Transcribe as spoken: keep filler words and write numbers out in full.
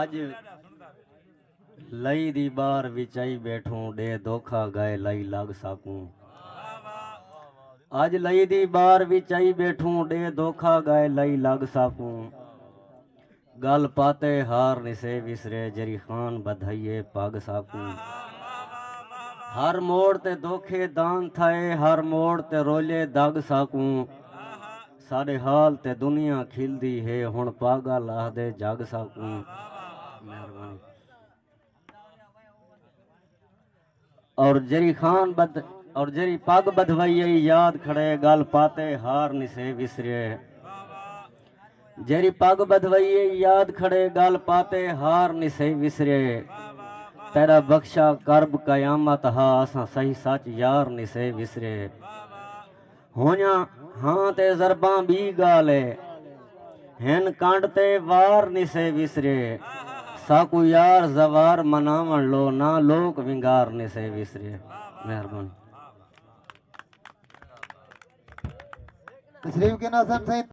اج لئی دی بار وچائی بیٹھوں، ڈے دھوکا گئے لئی لگ ساکوں۔ اج لئی دی بار وچائی بیٹھوں، ڈے دھوکا گئے لئی لگ ساکوں۔ گل پاتے ہار نسے وسرے، جری خان بدھئیے پگ ساکوں۔ ہر موڑ تے دھوکے دان تھئے، ہر موڑ تے رولے دگ ساکوں۔ ساڈے حال تے دنیا کھلدی ہے، ہن پاگل آہدے جگ ساکوں۔ مہربانی۔ اور جری خان بد اور جری پگ بدھوائی آئی یاد کھڑے، گل پاتے ہار نسے وسرے۔ جری پگ بدھوائی آئی یاد کھڑے، گل پاتے ہار نسے وسرے۔ تیرا بخشا کرب قیامت ہا، اساں صحیح سچ یار نسے وسرے۔ ہونیاں ہاں تے ضرباں ٻی ڳالھ ہے، ہن کنڈ تے وار نسے وسرے۔ ساکوں یار زوار مناوݨ لو، نہ لوک ونگار نسے وسرے۔ مہربانی۔ تشریف گھن آسن سائیں۔